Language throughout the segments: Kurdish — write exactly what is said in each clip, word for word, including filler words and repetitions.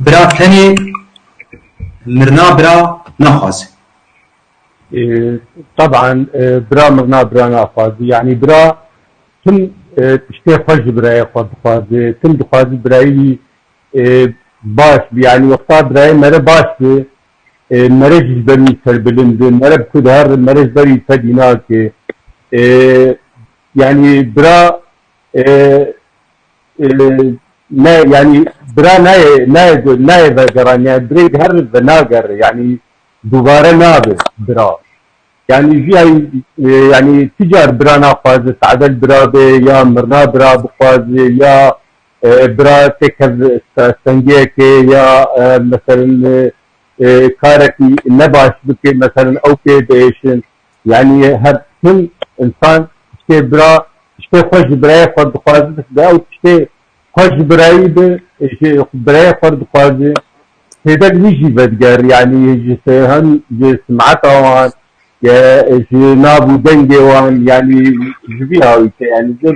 Bira tenê mirina bira naxwaze. E, Teban, e, bira mirina bira naxwaze. Yani bira tim e, tiştê xwe ji birayê xwe dixwaze. Tim dixwaze birayî e, baş bi. Yani wexta birayê mere baş bi, e, mere jî ji ber wî serbilind bi, mere bi ku diher, mere ji ber wî fedî nake. E, yani bira e, e, ne, yani bira nayê, nayê, nayê vegeran, yani birê her ve nagere, yani dubare nabe bira. Yani jî ay, e, yani ti car bira naxwaze, Se'de li bira be, ya mirna bira bixwaze, ya e, bira têkev se-, sengiyeke, ya e, meselen e, e, karekî nebaş bike, meselen ew pê diêşin. Yani her tim insan işte bira, işte xwe ji birayê xwe dixwaze, de ew işte xwe ji birayî bi, ji birayê xwe dixwaze. Têde wî jî vediger, yani ji se-, hem ji simeta wan, ye, ji nav û dengê wan, yani ji vî hawî te, yani ji,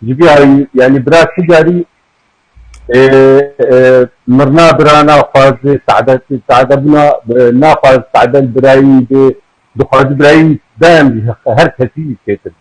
ji vî hawî, yani bira ti carî e, e, mirna bira naxwaze, Se'de, Se'de bûna, e, naxwaze, Se'de li birayî bi, dixwaze birayî daim her kesî çêtir.